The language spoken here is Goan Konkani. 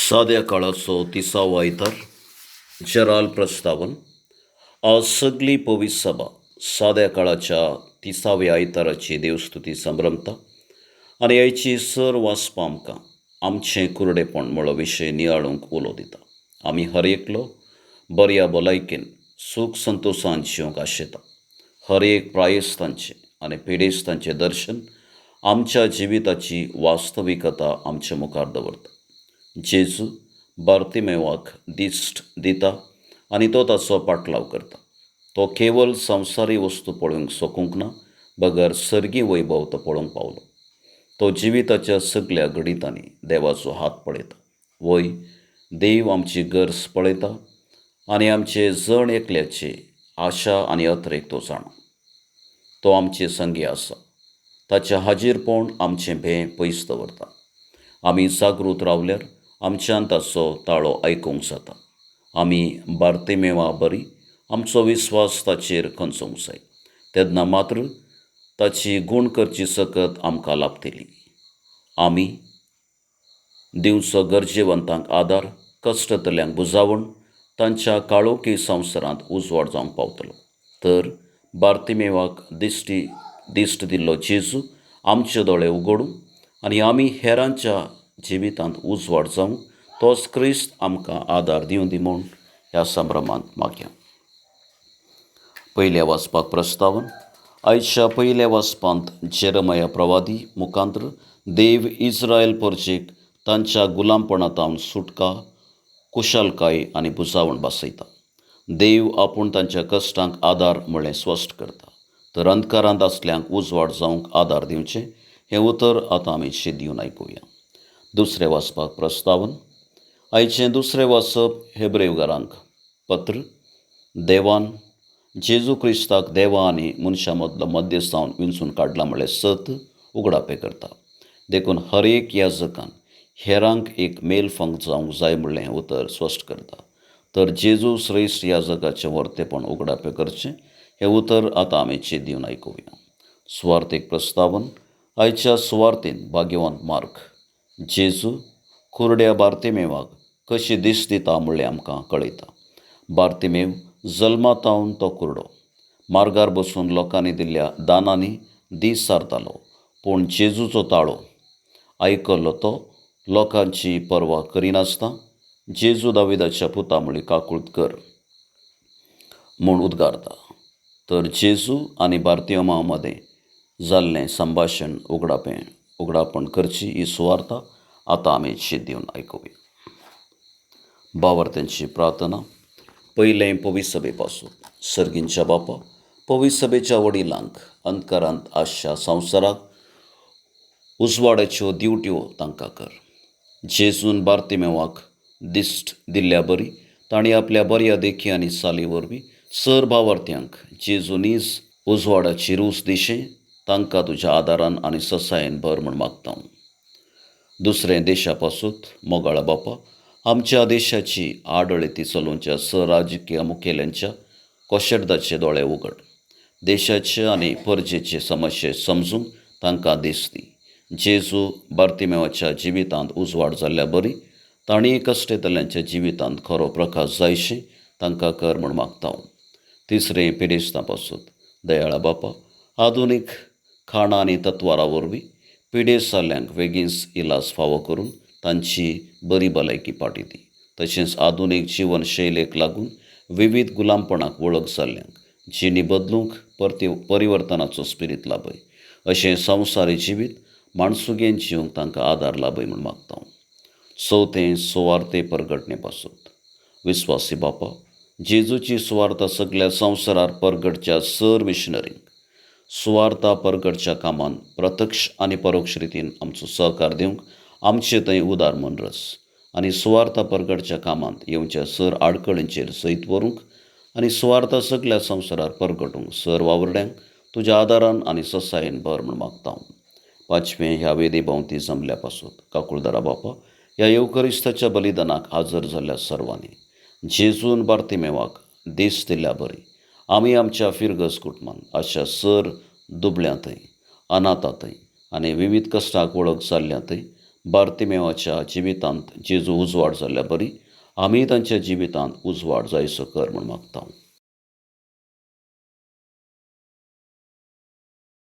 साद्या काळाचो तिसावो आयतार जेराल प्रस्तावन. आज सगली पवित्र सभा साद्या काळाच्या तिसाव्या आयताराची देवस्तुती संभ्रमता आनी आयची सर वाचपा आमकां आमचें कुरडेपण म्हळो विशय नियाळूंक उलो दिता. आमी हर एकलो बऱ्या भलायकेन सूख संतोशान जिवंक आशेता. हर एक प्रायेस्तांचें आनी पिडेस्तांचें दर्शन आमच्या जिविताची वास्तविकता आमच्या मुखार दवरता. जेजू बार्तिमेवाक दिश्ट दिता आनी तो ताचो पाटलाव करता. तो केवल संवसारी वस्तू पळोवंक शकूंक ना, बगर सर्गी वैभव तो पळोवंक पावलो. तो जिविताच्या सगल्या घडितांनी देवाचो हात पळयता. वय देव आमची गरज पळयता आनी आमचे जण एकल्याची आशा आनी अत्रेक तो जाणा. तो आमचे संगी आसा. ताचें हाजीरपण आमचें भें पयस दवरता. आमी जागृत रावल्यार आमच्यान ताचो ताळो आयकूंक जाता. आमी बार्तिमेवा बरी आमचो विस्वास ताचेर खंचोवंक जाय. तेन्ना मात्र ताची गूण करची सकत आमकां लाभतली. आमी दिवचो गरजेवंतांक आदार, कश्टतल्यांक बुजावण, तांच्या काळोखी संवसारांत उजवाड जावंक पावतलो. तर बार्तिमेवाक दिश्ट दिल्लो जेजू आमचे दोळे उगडूं आनी आमी हेरांच्या जिवितांत उजवाड जावंक तोच क्रिस्त आमकां आदार दिवं दी म्हूण ह्या संभ्रमांत मागया. पयल्या वाचपाक प्रस्तावन. आयच्या पयल्या वाचपांत जेरमया प्रवादी मुखांत्र देव इस्रायल परजेक तांच्या गुलामपणांत सुटका, कुशालकाय आनी बुजावण भासयता. देव आपूण तांच्या कश्टांक आदार म्हळें स्पश्ट करता. तर अंधकारांत आसल्यांक उजवाड जावंक आदार दिवचें हें उतर आतां आमी शीत दिवन आयकुया. दुसरें वाचपाक प्रस्तावन. आयचें दुसरें वाचप हेब्रेवघरांक पत्र. देवान जेजू क्रिस्ताक देवा आनी मनशां मदलो मध्यस्थ जावन विंचून काडला म्हळ्ळें सत उगडापें करता. देखून हर एक याजकान हेरांक एक मेलफंक जावंक जाय म्हळ्ळें हें उतर स्पश्ट करता. तर जेजू श्रेश्ठ याजकाचें वर्तेपण उगडापें करचें हें उतर आतां आमी चीत दिवन आयकुया. सुवार्थीक प्रस्तावन. आयच्या सुवार्थीन भाग्यवंत मार्क जेजू कुरड्या बार्तिमेवाक कशी दिश्ट दिता म्हळ्ळें आमकां कळयता. बार्तिमेव जल्मातावन तो कुरडो. मार्गार बसून लोकांनी दिल्ल्या दानांनी दीस सारतालो. पूण जेजूचो ताळो आयकल्लो तो लोकांची पर्वा करिनासतना जेजू दाविदाच्या पुता म्हळी काकूळत कर म्हूण उद्गारता. तर जेजू आनी बार्तिमा मदें जाल्लें संभाशण उगडापण करची ही सुवार्ता आतां आमी शीत दिवन आयकुया. बावर्त्यांची प्रार्थना. पयलें पवित्र सभे पासून. सर्गींच्या बापा, पवित्र सभेच्या वडिलांक अंधकारांत आसच्या संवसाराक उजवाडाच्यो दिवट्यो तांकां कर. जेजून बार्तिमेवाक दिश्ट दिल्ल्या बरी तांणी आपल्या बऱ्या देखी आनी चाली वरवीं सर भावार्थ्यांक जेजूनीच उजवाडाची रूच दिशें तांकां तुज्या आदारान आनी ससायेन भर म्हूण मागता. दुसरें देशा पासूत. मोगाळा बापा, आमच्या देशाची आडळेती चलोवच्या स राजकीय मुखेल्यांच्या कोशेर्दाचे दोळे उगड. देशाचे आनी परजेचे समस्ये समजूंक तांकां दीस दी. जेजू बार्तिमेवाच्या जिवितांत उजवाड जाल्ल्या बरी तांणी कश्टेतल्यांच्या जिवितांत खरो प्रकाश जायशें तांकां कर म्हूण मागता. तिसरें पिडेस्तां पासूत. दयाळा बापा, आधुनीक खाणां आनी तत्वारां वरवीं पिडेस्त जाल्ल्यांक बेगीनच इलाज फावो करून तांची बरी भलायकी पाटी दी. तशेंच आधुनीक जिवन शैलेक लागून विवीध गुलामपणाक वळख जाल्ल्यांक जिणी बदलूंक परिवर्तनाचो स्पिरीत लाभय. अशें संवसारी जिवीत माणसुगेन जिवंक तांकां आदार लाभय म्हूण मागता. चवथें सुवार्ते परगटणे पासूत. विस्वासी बापा, जेजूची सुवार्ता सगल्या संवसारार परगटच्या सर मिशनरींक सुवार्ता परगटच्या कामांत प्रत्यक्ष आनी परोक्ष रितीन आमचो सहकार दिवंक आमचे थंय उदार मनरस आनी सुवार्ता परगटच्या कामांत येवच्या सर आडखळींचेर सयत व्हरूंक आनी सुवार्ता सगल्या संवसारार परगटूंक सर वावुरड्यांक तुज्या आदारान आनी ससायेन भर म्हूण मागता. पांचवें ह्या वेदी भोंवती जमल्या पासूत. काकुळदारा बापा, ह्या येवकरिस्ताच्या बलिदानाक हाजर जाल्ल्या सर्वांनी जेजून बार्तिमेवाक दीस दिल्ल्या बरी आमी आमच्या फिरगज कुटुंबान अशा सर दुबळ्यांतय, अनाथांतय आनी विवीध कश्टांक वळख जाल्ल्यांतय बार्तिमेवाच्या जिवितांत जेजू उजवाड जाल्ल्या बरी आमी तांच्या जिवितांत उजवाड जायसो कर म्हूण मागता.